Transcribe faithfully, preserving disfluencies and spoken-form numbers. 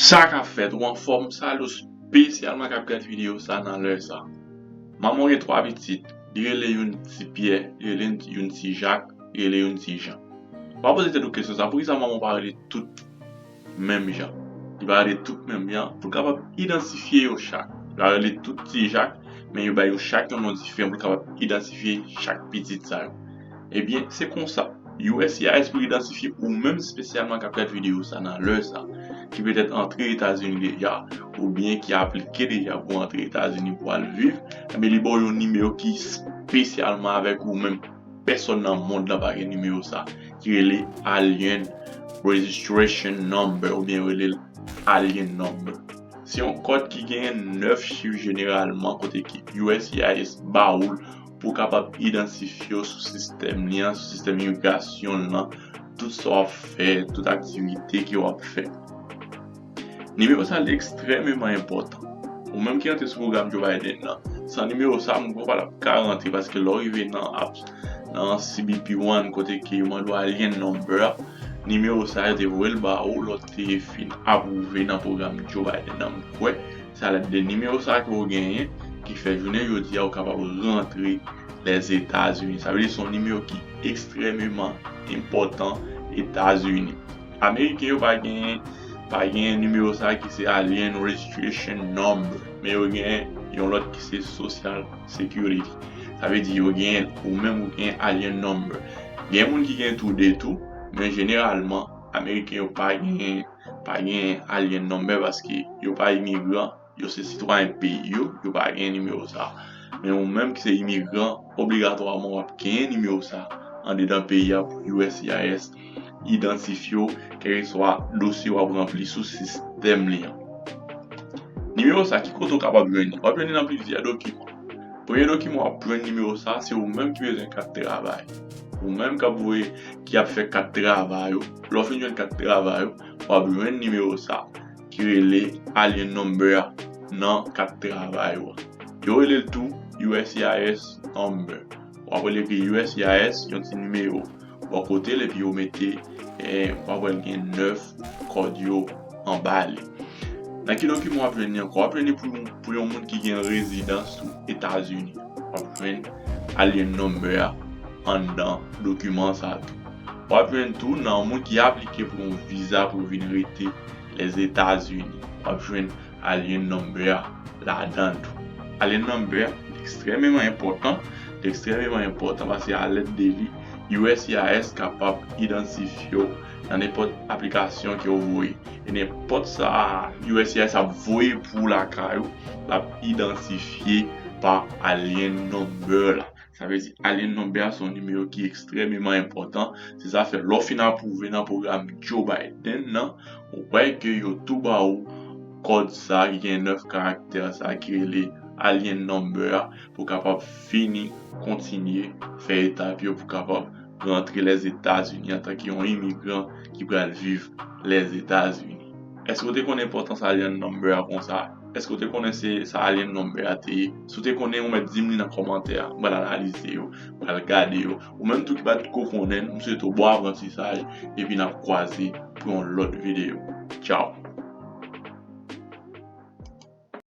Sa k ap fèt, ou anfòm? Salut, espesyalman k ap gad videyo sa nan lè sa. Manman w gen twa pitit, li rele youn Ti Pyè, li rele youn Ti Jak, li rele youn Ti Jan. W ap poze tèt ou kesyon sa, poukisa manman w pa rele tout menm jan? Li pa rele tout menm jan pou l kapab idantifye yo chak. Li pa rele tout Ti Jak, men yo ba yo chak yon non diferan pou l kapab idantifye chak pitit sa yo. Ebyen, se konsa. U S C I S pou idantifye ou menm espesyalman k ap gad videyo sa nan lè sa, ki petèt antre Etazini deja, oubyen ki aplike deja pou antre Etazini pou al viv, ebyen li ba w yon nimewo ki espesyalman avèk ou menm. Pèsòn nan mond lan pa gen nimewo sa, ki rele Alien Registration Number, oubyen rele l Alien Number. Se yon kòd ki genyen nèf chif jeneralman, kote ki U S C I S ba ou l pou w kapab idantifye w sou sistèm li an, sou sistèm imigrasyon l lan, tout sa w ap fè, tout aktivite ke w ap fè. Nimewo sa li ekstrèmeman enpòtan. Ou menm ki rantre sou pwogram Joe Biden nan, san nimewo sa, m kwè w pa t ap ka rantre, paske lè w rive nan ap, nan C B P One, kote ke yo mande w Alien Number a, nimewo sa yo te voye l ba ou lè w te fin apwouve nan pwogram Joe Biden nan. M kwè se a lèt de nimewo sa ke w genyen ki fè jounen jodi a ou kapab rantre Lèzetazini. Sa vle di se yon nimewo ki ekstrèmeman enpòtan Etazini. Ameriken yo pa genyen, pa genyen nimewo sa ki se Alien Registration Number, men yo genyen yon lòt ki se Social Security. Sa vle di yo genyen, ou menm ou genyen Alien Number. Gen moun ki genyen tou de tou, men jeneralman, Ameriken yo pa genyen, pa genyen Alien Number paske yo pa imigran, yo se sitwayen peyi yo, yo pa genyen nimewo sa. Men ou menm ki se imigran, obligatwaman w ap genyen nimewo sa andedan peyi a pou U S C I S idantifye w, kèlkeswa dosye w ap ranpli sou sistèm li an. Nimewo sa, ki kote w kapab jwenn li? W ap jwenn li nan plizyè dokiman. Premye dokiman w ap jwenn nimewo sa, se ou menm ki bezwen kat travay. Ou menm k ap voye, ki ap fè kat travay ou. Lè w fin jwenn kat travay ou, w ap jwenn nimewo sa ki rele Alien Number a nan kat travay ou an. Yo rele l tou U S C I S Number. W ap rele ke U S C I S yon ti nimewo bò kote l, epi yo mete, eh, w ap wè l gen nèf kòd yo anba li. Nan ki dokiman w ap jwenn li ankò? W ap jwenn li pou, pou yon moun ki gen rezidans sou Etazini. W ap jwenn Alien Number a anndan dokiman sa tou. W ap jwenn tou nan moun ki aplike pou yon viza pou vin rete Lèzetazini. W ap jwenn Alien Number a ladan l tou. Alien Number a ekstrèmeman enpòtan, ekstrèmeman enpòtan paske a lèd de li, U S C I S kapab idantifye w nan nenpòt aplikasyon ke w voye. E nenpòt sa U S C I S ap voye pou w lakay ou, l ap idantifye pa Alien Number la. Sa vle di Alien Number a se yon nimewo ki ekstrèmeman enpòtan. Se sa fè lè w fin apwouve nan pwogram Joe Biden nan, ou wè ke yo tou ba ou kòd sa ki gen nèf karaktè sa ki rele Alien Number a pou kapab fini kontinye fè etap yo pou kapab rantre Lèzetazini antanke yon imigran ki pral viv Lèzetazini. Èske w te konn enpòtans Alien Number a konsa? Èske w te konnen se sa Alien Number a te ye? Si w te konnen, ou mèt di m li nan kòmantè a. M pral analize yo, m pral gade yo. Ou menm tou ki pa t ko konnen l, m swete w bon aprantisaj, epi n ap kwaze pou yon lòt videyo. Tchaw!